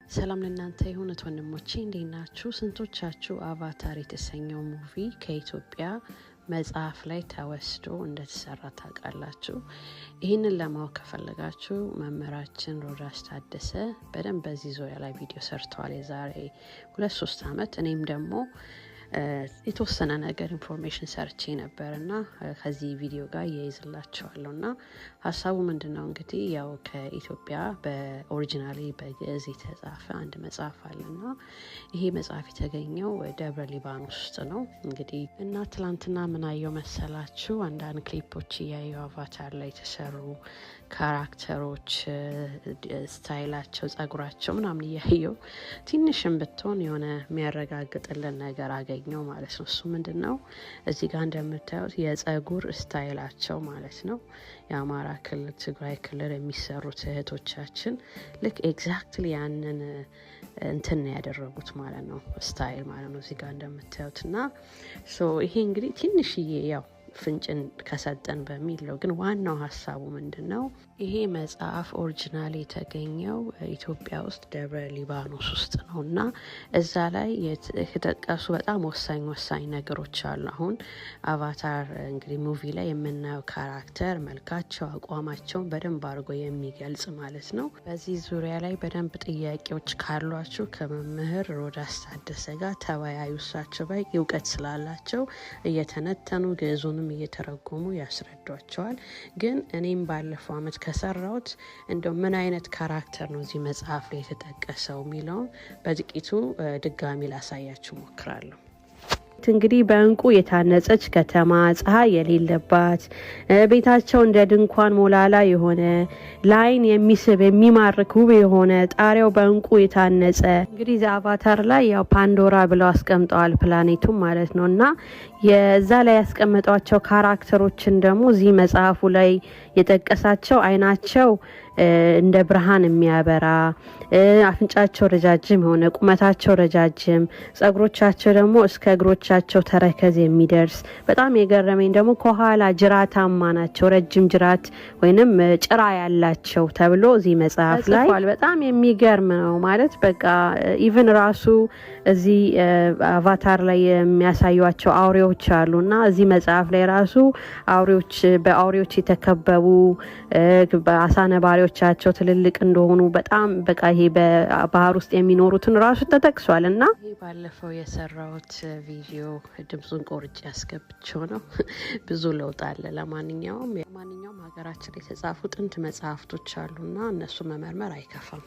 ሰላም ለእናንተ ይሁን ወንድሞቼ፣ እንዴት ናችሁ? ስንቶቻችሁ አቫታር የተሰኘው movie ከኢትዮጵያ መጽሐፍ ላይ ተወስዶ እንደተሰራ ታውቃላችሁ? ይህንን ለማወቅ ከፈለጋችሁ መምህራችን ሮዳስ ታደሰ በደንብ በዚህ ዙሪያ ላይ ቪዲዮ ሰርተዋል የዛሬ 2-3 ዓመት። እኔም ደግሞ የተወሰነ ነገር information ሰርቼ ነበር እና ከዚህ ቪዲዮ ጋር እያይዝላችኋለሁ። እና ሀሳቡ ምንድን ነው? እንግዲህ ያው ከኢትዮጵያ በ originally በግዕዝ የተጻፈ አንድ መጽሐፍ አለ እና ይሄ መጽሐፍ የተገኘው ደብረ ሊባኖስ ውስጥ ነው። እንግዲህ እና ትላንትና ምናየው መሰላችሁ? አንዳንድ ክሊፖች እያየው አቫታር ላይ የተሰሩ character ኦች style ኣቸው፣ ጸጉራቸው ምናምን እያየው ትንሽም ብትሆን የሆነ የሚያረጋግጥልን ነገር አገኘው ማለት ነው። እሱ ምንድን ነው? እዚህ ጋር እንደምታዩት የጸጉር style ኣቸው ማለት ነው። የአማራ ክልል፣ ትግራይ ክልል የሚሰሩት እህቶቻችን ልክ exactly ያንን እንትን ያደረጉት ማለት ነው፣ style ማለት ነው እዚህ ጋር እንደምታዩት። እና ይሄ እንግዲህ ትንሽዬ ያው ፍንጭን ከሰጠን በሚል ነው። ግን ዋናው ሀሳቡ ምንድን ነው? ይሄ መጽሐፍ original የተገኘው ኢትዮጵያ ውስጥ ደብረ ሊባኖስ ውስጥ ነው እና እዛ ላይ የተጠቀሱ በጣም ወሳኝ ወሳኝ ነገሮች አሉ። አሁን አቫታር እንግዲህ movie ላይ የምናየው character መልካቸው፣ አቋማቸውን በደንብ አድርጎ የሚገልጽ ማለት ነው። በዚህ ዙሪያ ላይ በደንብ ጥያቄዎች ካሏችሁ ከመምህር ሮዳስ ታደሰ ጋር ተወያዩ። እሳቸው በቂ እውቀት ስላላቸው እየተነተኑ ግዕዙንም እየተረጎሙ ያስረዷቸዋል። ግን እኔም ባለፈው አመት ከሰራሁት እንደው ምን አይነት character ነው እዚህ መጽሐፍ ላይ የተጠቀሰው የሚለውን በጥቂቱ ድጋሚ ላሳያችሁ ሞክራለሁ። እንግዲህ በእንቁ የታነጸች ከተማ፣ ፀሐይ የሌለባት፣ ቤታቸው እንደ ድንኳን ሞላላ የሆነ፣ ለዓይን የሚስብ የሚማርክ ውብ የሆነ፣ ጣሪያው በእንቁ የታነጸ። እንግዲህ አቫታር ላይ ያው ፓንዶራ ብለው አስቀምጠዋል ፕላኔቱም ማለት ነው። እና የዛ ላይ ያስቀመጧቸው character ኦችን ደግሞ እዚህ መጽሐፉ ላይ የጠቀሳቸው አይናቸው እንደ ብርሃን የሚያበራ፣ አፍንጫቸው ረጃጅም የሆነ፣ ቁመታቸው ረጃጅም፣ ጸጉሮቻቸው ደግሞ እስከ እግሮቻቸው ተረከዝ የሚደርስ፣ በጣም የገረመኝ ደግሞ ከኋላ ጅራታማ ናቸው፣ ረጅም ጅራት ወይንም ጭራ ያላቸው ተብሎ እዚህ መጽሐፍ ላይ ተጽፏል። በጣም የሚገርም ነው ማለት በቃ even ራሱ እዚህ አቫታር ላይ የሚያሳዩቸው አውሬዎች አሉ እና እዚህ መጽሐፍ ላይ ራሱ አውሬዎች፣ በአውሬዎች የተከበቡ፣ በአሳ ነባሪዎቻቸው ትልልቅ እንደሆኑ፣ በጣም በቃ ይሄ በባህር ውስጥ የሚኖሩትን ራሱ ተጠቅሷል። እና ይህ ባለፈው የሰራሁት ቪዲዮ ድምፁን ቆርጬ ያስገብቸው ነው። ብዙ ለውጥ አለ። ለማንኛውም ሀገራችን ላይ የተጻፉ ጥንት መጽሐፍቶች አሉና እነሱ መመርመር አይከፋም።